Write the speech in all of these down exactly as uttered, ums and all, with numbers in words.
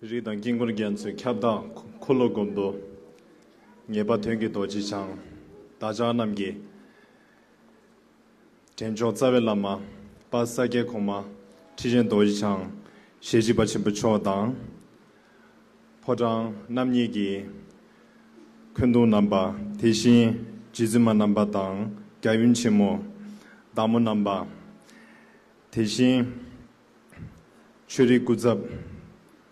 རིགས་དང་དཀྱིལ་འཁོར་རྒྱ་མཚོའི་ཁྱབ་བདག་འཁོར་ལོ་སྒོམ་བཟློག་ངེས་པ་དོན་གྱི་རྡོ་རྗེ་འཆང་། བདག་ཅག་རྣམས་ཀྱི་དྲན་མཆོག་རྩ་བའི་བླ་མ་དཔལ་ས་སྐྱའི་གོང་མ་ཁྲི་ཆེན་རྡོ་རྗེ་འཆང་ཞལ་གཅིག་པ་ཆེན་པོ་མཆོག་དང་། ཕོ་བྲང་རྣམ་གཉིས་ཀྱི་འཁོན་གདུང་རྣམ་པ། དེ་བཞིན་རྗེ་བཙུན་མ་རྣམ་པ་དང་རྒྱལ་ཡུམ་ཆེན་མོ་བདག་མོ་རྣམ་པ། དེ་བཞིན་ཆོས་རིག་སྐུ་ཚབ་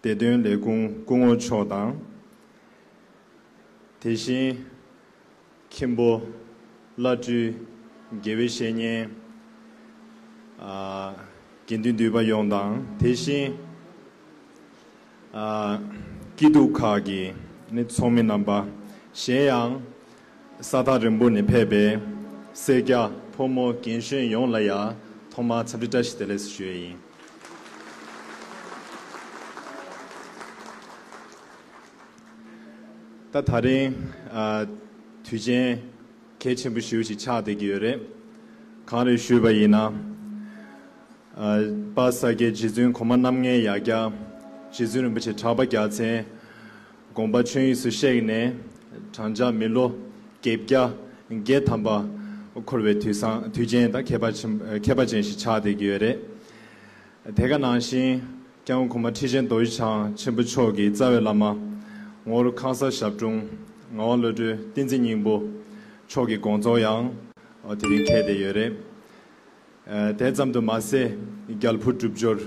བདེ་དོན་ལས་ཁུངས་སྐུ་ངོ་མཆོག་དང་། དེ་བཞིན་མཁན་པོ་བླ་སྤྲུལ་དགེ་བའི་བཤེས་གཉེན་ཨ་དགེ་འདུན་འདུས་པ་ཡོངས་དང་། དེ་བཞིན་ཨ་སྐྱིད་སྡུག་ཁག་གི་ནི་ཚོགས་མི་རྣམ་པ། གཞན་ཡང་ས་ཐག་རིང་པོ་ནས་ཕེབས་པའི་སེར་སྐྱ་ཕོ་མོ་རྒན་གཞོན་ཡོངས་ལ་ཡང་ཐོག་མར་འཚམས་འདྲི་བཀྲ་ཤིས་བདེ་ལེགས་སུ་ཞུ་ཡས་ཡིན། ད་དེ་རིང་ཨ་དུས་ཆེན་གལ་ཆེན་པོ་ཞེ་པོ་ཞིག་ཆགས་བསྡད་ཀྱི་ཡོད་རེད། གང་རེད་ཞུས་པ་ཡིན་ན། ཨ་དཔལ་ས་སྐྱའི་རྗེ་བཙུན་གོང་མ་རྣམ་ལྔའི་ཡ་གྱལ་རྗེ་བཙུན་རིན་པོ་ཆེ་གྲགས་པ་རྒྱལ་མཚན་དགོངས་པ་ཆོས་དབྱིངས་སུ་གཤེགས་ནས་བགྲང་བྱ་མི་ལོ་བརྒྱད་བརྒྱ་བརྒྱད་ཐམ་པ་འཁོར་བའི་དུས་བཟང་དུས་ཆེན་དང་ཁྱད་པར་ཆེན་ཁྱད་པར་ཅན་ཞིག་ཆགས་བསྡད་ཀྱི་ཡོད་རེད། དེ་ག་ནང་བཞིན་སྐྱབས་མགོན་གོང་མ་ཁྲི་ཆེན་རྡོ་རྗེ་འཆང་ཆེན་པོ་མཆོག་གི་རྩ་བའི་བླ་མ་ངོར་ཁང་གསར་ཞབས་དྲུང་ངག་དབང་བློ་གྲོས་བསྟན་འཛིན་སྙིང་པོ་མཆོག་གི་དགོངས་རྫོགས་ཡང་དེ་རིང་འཁེལ་བསྡད་ཡོད་རེད། ཨ་དེ་ཙམ་དུ་མ་ཟད་རྒྱལ་ཕུར་སྒྲུབ་སྦྱོར་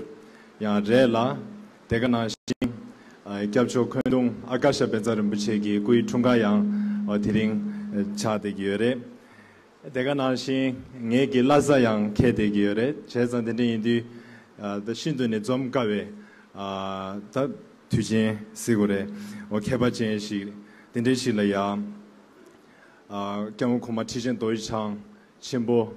ཡང་རེད་ལ། དེ་ག་ནང་བཞིན་ཨ་སྐྱབས་མཆོག་འཁོན་གདུང་ཨ་ཀ་ཤ་བཛྲ་རིན་པོ་ཆེ་གི་སྐུ་ཡི་འཁྲུངས་སྐར་ཡང་ཨ་དེ་རིང་ཨ་ཆགས་བསྡད་ཀྱི་ཡོད་རེད། དེ་ག་ནང་བཞིན་ངེད་ཀྱི་བླ་གཟའ་ཡང་འཁེལ་བསྡད་ཀྱི་ཡོད་རེད། བྱས་ཙང་དེ་འདྲ་ཡིན་དུས་ཨ་ད་ཤིན་ཏུ་ནས་འཛོམས་དཀའ་བའི་ཨ་ད་དུས་ཆེན་ཟེར་དགོས་རེད། འོ་ཁྱད་པར་ཅན་ཞིག་དེ་འདྲ་ཞིག་ལ་ཡང་ཨ་སྐྱབས་མགོན་གོང་མ་ཁྲི་ཆེན་རྡོ་རྗེ་འཆང་ཆེན་པོ་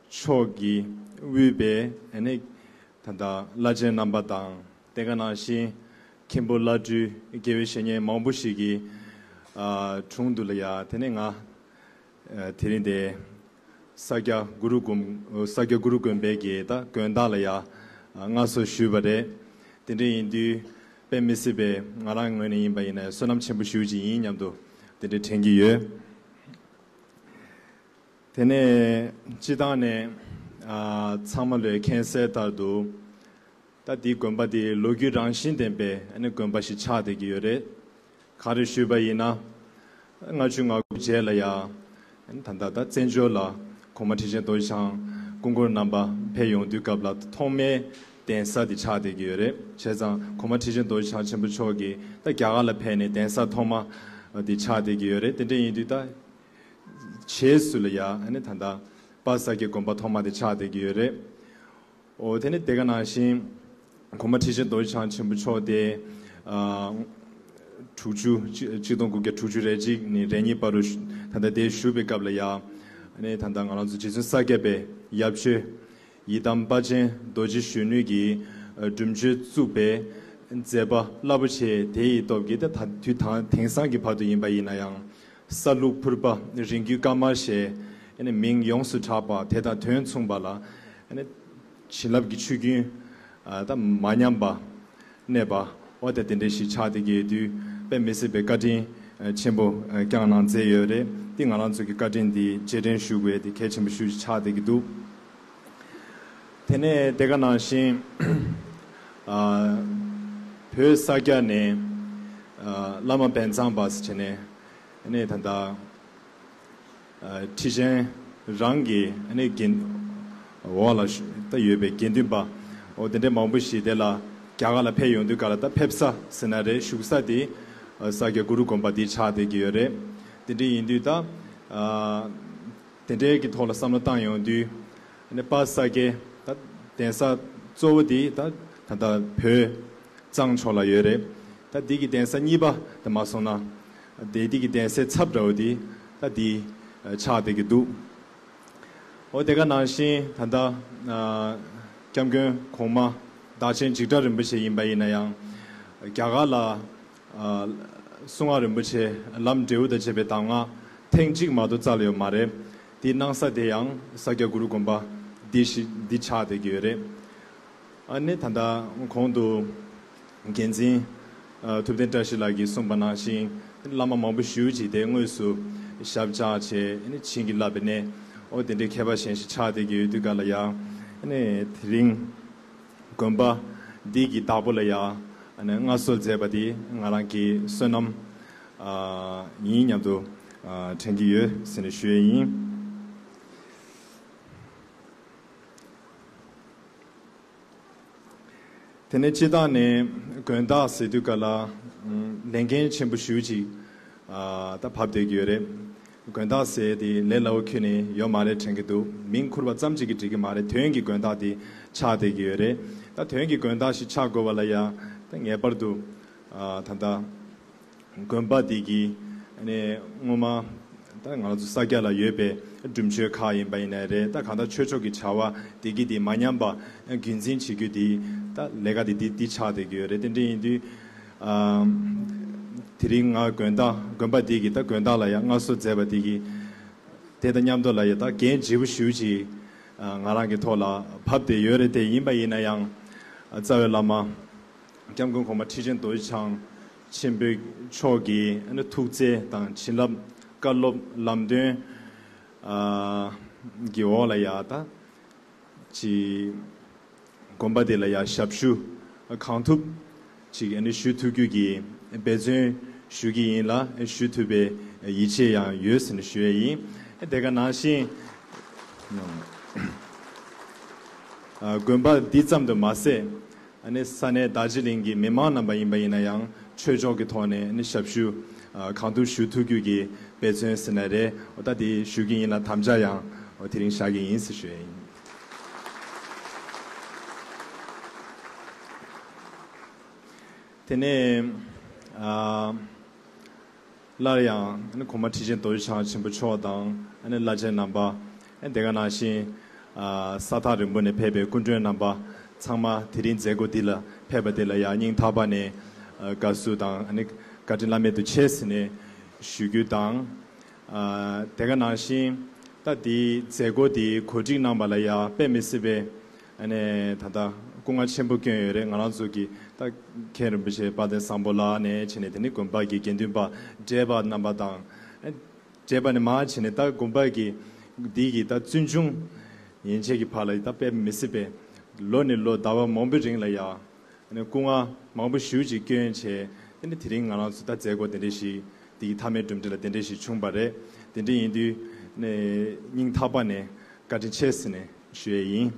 མཆོག་གིས་དབུས་པའི་ཨ་ནི་ད་ལྟ་བླ་ཆེན་རྣམ་པ་དང་། དེ་ག་ནང་བཞིན་མཁན་པོ་བླ་སྤྲུལ་དགེ་བའི་བཤེས་གཉེན་མང་པོ་ཞིག་གི་ཨ་དྲུང་དུ་ལ་ཡ་དེ་ནས་ང་ཨ་དེ་རིང་དེ་ས་སྐྱ་གུ་རུ་དགོན་ས་སྐྱ་གུ་རུ་དགོན་པའི་གི་ད་དགོན་བདག་ལ་ཡ་མངའ་གསོལ་ཞུས་པ་རེད། དེ་འདྲ་ཡིན་དུས་དཔེ་མི་སྲིད་པའི་ང་རང་ངོས་ནས་ཡིན་པ་ཡིན་ན་བསོད་ནམས་ཆེན་པོ་ཞེ་པོ་ཅིག་ཡིན་སྙམ་དུ་དེ་འདྲ་དྲན་གྱི་ཡོད། དེ་ནས་སྤྱི་བཏང་ནས་ཨ་ཚང་མ་ལོས་མཁྱེན་གསལ་ལྟར་དུ། ད་འདི་དགོན་པ་འདི་ལོ་རྒྱུས་རང་བཞིན་ལྡན་པའི་ཨ་ནི་དགོན་པ་ཞིག་ཆགས་བསྡད་ཀྱི་ཡོད་རེད། ག་རེ་ཞུས་པ་ཡིན་ན། ལྔ་བཅུ་ང་དགུ་རྗེས་ལ་ཡ། ཨ་ནི་ད་ལྟ་ད་བཙན་བྱོལ་ལ་གོང་མ་ཁྲི་ཆེན་རྡོ་རྗེ་འཆང་སྐུ་འཁོར་རྣམ་པ་ཕེབས་ཡོང་དུས་སྐབས་ལ་ཐོག་མའི་གདན་ས་འདི་ཆགས་བསྡད་ཀྱི་ཡོད་རེད། བྱས་ཙང་གོང་མ་ཁྲི་ཆེན་རྡོ་རྗེ་འཆང་ཆེན་པོ་མཆོག་གིས་ད་རྒྱ་གར་ལ་ཕེབས་ནས་གདན་ས་ཐོག་མ་འདི་ཆགས་བསྡད་ཀྱི་ཡོད་རེད། དེ་འདྲ་ཡིན་དུས་ད། རྗེས་སུ་ལ་ཡ་ཨ་ནི་ད་ལྟ་དཔལ་ས་སྐྱའི་དགོན་པ་ཐོག་མ་དེ་ཆགས་བསྡད་ཀྱི་ཡོད་རེད། འོ་དེ་ནི་དེ་ག་ནང་བཞིན་གོང་མ་ཁྲི་ཆེན་རྡོ་རྗེ་འཆང་ཆེན་པོ་མཆོག་དེ་ཨ་དྲུག་ཅུ་ཆིག་སྟོང་དགུ་བརྒྱ་དྲུག་ཅུ་རེ་གཅིག་ནས་རེ་གཉིས་བར་དུ་ད་ལྟ་དེ་བཞུགས་པའི་སྐབས་ལ་ཡ་ཨ་ནི་ད་ལྟ་ང་རང་ཚོ་རྗེ་བཙུན་ས་སྐྱ་པའི་ཡབ་ཆོས་ཡི་དམ་དཔལ་ཆེན་རྡོ་རྗེ་གཞོན་ནུ་གིས་སྒྲུབ་མཆོད་བཙུགས་པའི་མཛད་པ་རླབས་པོ་ཆེ་དེ་ཡི་སྟོབས་ཀྱིས་ད་དུས་དེང་སང་གི་བར་དུ་ཡིན་པ་ཡིན་ན་ཡང་། ས་ལུག་ཕུར་པ་རིང་བརྒྱུད་དཀར་དམར་ཞེས་ཨ་ནི་མིང་ཡོངས་སུ་གྲགས་པ་དེ་དང་དོན་མཚུངས་པ་ལ་ཨ་ནི་བྱིན་རླབས་ཀྱི་ཆུ་རྒྱུན་ཨ་ད་མ་ཉམས་པ་གནས་པ་འོ་ད་དེ་འདྲ་ཞིག་ཆགས་བསྡད་ཀྱི་ཡོད་དུས་དཔེ་མི་སྲིད་པའི་བཀའ་དྲིན་ཨ་ཆེན་པོ་ཨ་བསྐྱངས་གནང་མཛད་ཡོད་རེད། འདི་ང་རང་ཚོ་གི་བཀའ་དྲིན་འདི་རྗེས་དྲན་ཞུ་དགོས་དེ་གལ་ཆེན་པོ་ཞེ་པོ་ཅིག་ཆགས་བསྡད་ཀྱི་འདུག་དེ་ནས་དེ་ག་ནང་བཞིན་ཨ་བོད་ས་སྐྱ་ནས་ཨ་བླ་མ་བན་ཚང་པ་ཟེར་བྱས་ནས་ཨ་ནི་ད་ལྟ་ཨ་ཁྲི་ཆེན་རང་གི་ཨ་ནི་འགན་འོག་ལ་ད་ཡོད་པའི་དགེ་འདུན་པ་འོ་དེ་འདྲའི་མང་པོ་ཞིག་དེ་ལ་རྒྱ་གར་ལ་ཕེབས་ཡོང་དུས་ག་ལ་ད་ཕེབས་ས་ཟེར་ན་རེད། བཞུགས་ས་དེ་ཨ་ས་སྐྱ་གུ་རུ་དགོན་པ་འདི་ཆགས་བསྡད་ཀྱི་ཡོད་རེད། དེ་འདྲ་ཡིན་དུས་ད་ཨ་དེ་འདྲའི་གི་ཐོག་ལ་བསམ་བློ་བཏང་ཡོང་དུས་ཨ་ནི་དཔལ་ས་སྐྱའི་ད་གདན་ས་གཙོ་བོ་དེ་ད་ད་ལྟ་བོད་གཙང་ཕྱོགས་ལ་ཡོད་རེད། ད་འདི་གི་གདན་ས་གཉིས་པ་དེ་མ་སོང་ན་དེ་འདི་གི་གདན་སའི་ཚབ་འདྲ་བོ་དེ་ད་འདི་ཆགས་བསྡད་ཀྱི་འདུག་འོ་དེ་ག་ནང་བཞིན་ད་ལྟ་ཨ་སྐྱབས་མགོན་གོང་མ་བདག་ཆེན་འཇིགས་བྲལ་རིན་པོ་ཆེ་ཡིན་པ་ཡིན་ན་ཡང་རྒྱ་གར་ལ་ཨ་གསུང་ངག་རིན་པོ་ཆེ་ལམ་འབྲས་བུ་དང་བཅས་པའི་གདམས་ངག་ཐེངས་གཅིག་མ་གཏོགས་བསྩལ་ཡོད་མ་རེད། དེ་གནང་ས་དེ་ཡང་ས་སྐྱ་གུ་རུ་དགོན་པ་འདི་ཞིག་འདི་ཆགས་བསྡད་ཀྱི་ཡོད་རེད། ཨ་ནི་ད་ལྟ་གོང་དུ་འགན་འཛིན་ ཨ། ཐུབ་བསྟན་བཀྲ་ཤིས་ལགས་ཀྱིས་གསུངས་པ་ནང་བཞིན། བླ་མ་མང་པོ་ཞེ་ཅིག་དེ་དངོས་སུ་ཞབས་བཅགས་བྱས་ནས་བྱིན་གྱིས་བརླབས་པའི་གནས། འོ་དེ་འདྲའི་མཁས་པ་གཞན་ཞིག་ཆགས་བསྡད་ཀྱི་ཡོད་དུས་ག་ལ་ཡ། ཨ་ནི་དེ་རིང་དགོན་པ་འདི་གི་བདག་པོ་ལ་ཡ། ཨ་ནི་མངའ་གསོལ་མཛད་པ་འདི་ང་རང་གི་བསོད་ནམས། ཨ། ཡིན་སྙམ་དུ། ཨ། དྲན་གྱི་ཡོད་ཟེར་ནས་ཞུ་ཡས་ཡིན། དེ་ནས་སྤྱིར་བཏང་ནས་དགོན་བདག་ཟེར་དུས་ག་ལ། ཨ། ལས་འགན་ཆེན་པོ་ཞེ་ཅིག་ཨ། ད་བབས་བསྡད་ཀྱི་ཡོད་རེད། དགོན་བདག་ཟེར་དེ་ལས་སླ་བོ་ཁྱོན་ནས་ཡོད་མ་རེད་དྲན་གྱི་འདུག་མིང་ཁུར་བ་ཙམ་ཅིག་གིས་འགྲིག་གི་མ་རེད། དོན་གྱི་དགོན་བདག་དེ་ཆགས་བསྡད་ཀྱི་ཡོད་རེད། ད་དོན་གྱི་དགོན་བདག་ཞིག་ཆགས་དགོས་པ་ལ་ཡ། ད་ངེས་པར་དུ། ཨ། ད་ལྟ་དགོན་པ་འདི་གི། ཨ་ནི་སྔོན་མ་ད་ང་ཚོ་ས་སྐྱ་ལ་ཡོད་པའི་སྒྲུབ་མཆོད་ཁག་ཡིན་པ་ཡིན་ནའི་རེད། ད་གང་ལྟར་ཆོས་ཕྱོགས་ཀྱི་བྱ་བ་འདི་གི་འདི་མ་ཉམས་པ་རྒྱུན་འཛིན་བྱེད་རྒྱུ་འདི། ད་ལས་ཀ་འདི་འདི་འདི་ཆགས་བསྡད་ཀྱི་ཡོད་རེད། དེ་འདྲ་ཡིན་དུས། ཨ། དེ་རིང་ང་དགོན་བདག་དགོན་པ་འདི་གི་ད་དགོན་བདག་ལ་ཡ་མངའ་གསོལ་མཛད་པ་འདི་གི། དེ་དང་མཉམ་དུ་ལ་ཡ་ད་འགན་ལྗིད་པོ་ཞེ་ཅིག་ཨ། ང་རང་གི་ཐོག་ལ་བབས་བསྡད་ཡོད་རེད། དེ་ཡིན་པ་ཡིན་ན་ཡང་། ཨ། རྩ་བའི་བླ་མ་སྐྱབས་མགོན་གོང་མ་ཁྲི་ཆེན་རྡོ་རྗེ་འཆང་ཆེན་པོ་མཆོག་གི། ཨ་ནི་ཐུགས་བརྩེ་དང་བྱིན་རླབས་བཀའ་སློབ་ལམ་སྟོན། ཨ། གི་འོག་ལ་ཡ་ད་ཅིག་དགོན་པ་དེ་ལ་ཡ་ཞབས་ཞུ་གང་ཐུབ་ཅིག་ཨ་ནི་ཞུ་ཐུབ་རྒྱུ་གི་འབད་བརྩོན་ཞུ་གི་ཡིན་ལ། ཞུ་ཐུབ་པའི་ཡིད་ཆེས་ཡང་ཡོད་ཟེར་ནས་ཞུ་ཡས་ཡིན། དེ་ག་ནང་བཞིན། ཨ། དགོན་པ་འདི་ཙམ་དུ་མ་ཟད། ཨ་ནི་ས་གནས་རྡོ་རྗེ་གླིང་གི་མི་མང་རྣམ་པ་ཡིན་པ་ཡིན་ན་ཡང་ཆོས་ཕྱོགས་ཀྱི་ཐོག་ནས་ཨ་ནི་ཞབས་ཞུ། ཨ། གང་ཐུབ་ཞུ་ཐུབ་རྒྱུ་གི་འབད་བརྩོན་ཟེར་ན་རེད། འོ་ད་དེ་ཞུ་གི་ཡིན་ལ། དམ་བཅའ་ཡང་འོ་དེ་རིང་བཞག་གི་ཡིན་ཟེར་ཞུ་ཡས་ཡིན། དེ་ནས། ཨ། སླར་ཡང་ཨ་ནི་གོང་མ་ཁྲི་ཆེན་རྡོ་རྗེ་འཆང་ཆེན་པོ་མཆོག་དང་། ཨ་ནི་བླ་ཆེན་རྣམ་པ། ཨ། དེ་ག་ནང་བཞིན། ཨ། ས་ཐག་རིང་པོ་ནས་ཕེབས་པའི་སྐུ་མགྲོན་རྣམ་པ་ཚང་མ་དེ་རིང་མཛད་སྒོ་འདི་ལ་ཕེབས་པ་དེ་ལ་ཡང་སྙིང་ཐག་པ་ནས། ཨ། དགའ་བསུ་དང་ཨ་ནི་བཀའ་དྲིན་བླ་མེད་དུ་ཆེ་ཟེར་ནས་ཞུ་རྒྱུ་དང་། ཨ། དེ་ག་ནང་བཞིན་ད་འདིའི་མཛད་སྒོ་འདི་གོ་སྒྲིག་གནང་བ་ལ་ཡང་དཔེ་མི་སྲིད་པའི། ཨ་ནི་ད་ལྟ་སྐུ་ངལ་ཆེན་པོ་བསྐྱོན་ཡོད་རེད། ང་རང་ཚོ་གི་ད་མཁན་རིན་པོ་ཆེ་དཔལ་ལྡན་བཟང་པོ་ལགས་ནས་བྱས་ནས། དེ་ནི་དགོན་པ་གི་དགེ་འདུན་པ་བགྲེས་པ་རྣམ་པ་དང་། ཨ། བགྲེས་པ་ནས་མར་བྱས་ནས་ད་དགོན་པ་གི་འདི་གི་ད་བཙུན་ཆུང་ཡན་ཆད་ཀྱི་བར་ལ་ད་དཔེ་མི་སྲིད་པའི་ལོ་ནས་ལོ་ཟླ་བ་མང་པོའི་རིང་ལ་ཡ། ཨ་ནི་སྐུ་ངལ་མང་པོ་ཞེ་ཅིག་བསྐྱོན་བྱས། དེ་ནི་དེ་རིང་ང་རང་ཚོ་ད་མཛད་སྒོ་དེ་འདྲ་ཞིག་འདི་གི་མཐའ་མའི་གྲུབ་འབྲས་ལ་དེ་འདྲ་ཞིག་བྱུང་བ་རེད། དེ་འདྲ་ཡིན་དུས་ནས་སྙིང་ཐག་པ་ནས་བཀའ་དྲིན་ཆེ་ཟེར་ནས་ཞུ་ཡས་ཡིན།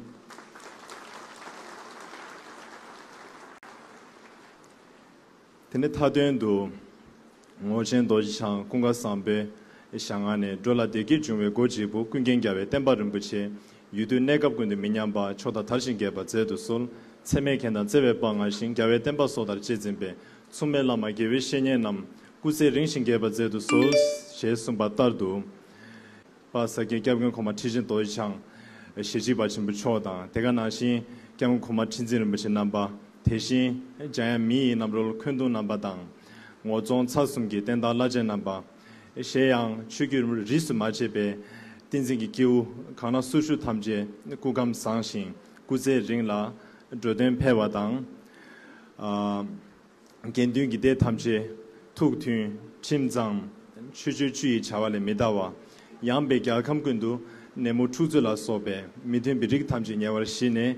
དེ་ནས་མཐའ་དོན་དུ། ངོར་ཆེན་རྡོ་རྗེ་འཆང་ཀུན་དགའ་བཟང་པོའི་ཞལ་སྔ་ནས། འགྲོ་ལ་བདེ་སྐྱིད་འབྱུང་བའི་སྒོ་གཅིག་པུ། ཀུན་མཁྱེན་རྒྱལ་བའི་བསྟན་པ་རིན་པོ་ཆེ། ཡུལ་དུས་གནས་སྐབས་ཀུན་ཏུ་མི་ཉམས་པ། མཆོག་དང་དར་ཞིང་རྒྱས་པར་མཛད་དུ་གསོལ། འཚེ་མེད་མཁྱེན་དང་བརྩེ་བའི་དཔའ་མངའ་ཞིང་། རྒྱལ་བའི་བསྟན་པ་སྲོག་ལྟར་གཅེས་འཛིན་པའི། མཚུངས་མེད་བླ་མ་དགེ་བའི་བཤེས་གཉེན་རྣམས། སྐུ་ཚེ་རིང་ཞིང་རྒྱས་པར་མཛད་དུ་གསོལ། ཞེས་གསུངས་པ་ལྟར་དུ། དཔལ་ས་སྐྱའི་སྐྱབས་མགོན་གོང་མ་ཁྲི་ཆེན་རྡོ་རྗེ་འཆང་ཞལ་གཅིག་དཔལ་ཆེན་པོ་མཆོག་དང་། དེ་ག་ནང་བཞིན་སྐྱབས་མགོན་གོང་མ་ཁྲི་འཛིན་རིན་པོ་ཆེ་རྣམ་པ། དེ་བཞིན་འཇམ་དབྱངས་མི་ཡི་རྣམ་རོལ་འཁོན་གདུང་རྣམ་པ་དང་། ངོ་རྫོང་ཚ་གསུམ་གྱི་བསྟན་བདག་བླ་ཆེན་རྣམ་པ། གཞན་ཡང་ཆོས་བརྒྱུད་རིས་སུ་མ་ཆད་པའི་བསྟན་འཛིན་གྱི་སྐྱེས་བུ་གང་ན་སུ་བཞུགས་ཐམས་ཅད་སྐུ་ཁམས་བཟང་ཞིང་སྐུ་ཚེ་རིང་ལ་འགྲོ་དོན་འཕེལ་བ་དང་། ཨ། དགེ་འདུན་གྱི་སྡེ་ཐམས་ཅད་ཐུགས་མཐུན་ཁྲིམས་གཙང་། ཆོས་སྤྱོད་བཅུ་ཡི་བྱ་བ་ལས་མི་འདའ་བ། ཡངས་པའི་རྒྱལ་ཁམས་ཀུན་ཏུ་ནད་མུག་འཁྲུག་རྩོད་ལ་སོགས་པའི་མི་མཐུན་པའི་རིགས་ཐམས་ཅད་ཉེ་བར་ཞི་ནས།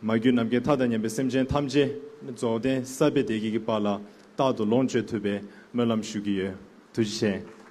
མ་གྱུར་ནམ་མཁའི་མཐའ་དང་མཉམ་པའི་སེམས་ཅན་ཐམས་ཅད་རྫོགས་ལྡན་ས་པའི་བདེ་སྐྱིད་ཀྱི་དཔལ་ལ་རྟག་ཏུ་ལོངས་སྤྱོད་ཐུབ་པའི་སྨོན་ལམ་ཞུ་གི་ཡོད། ཐུགས་རྗེ་ཆེ།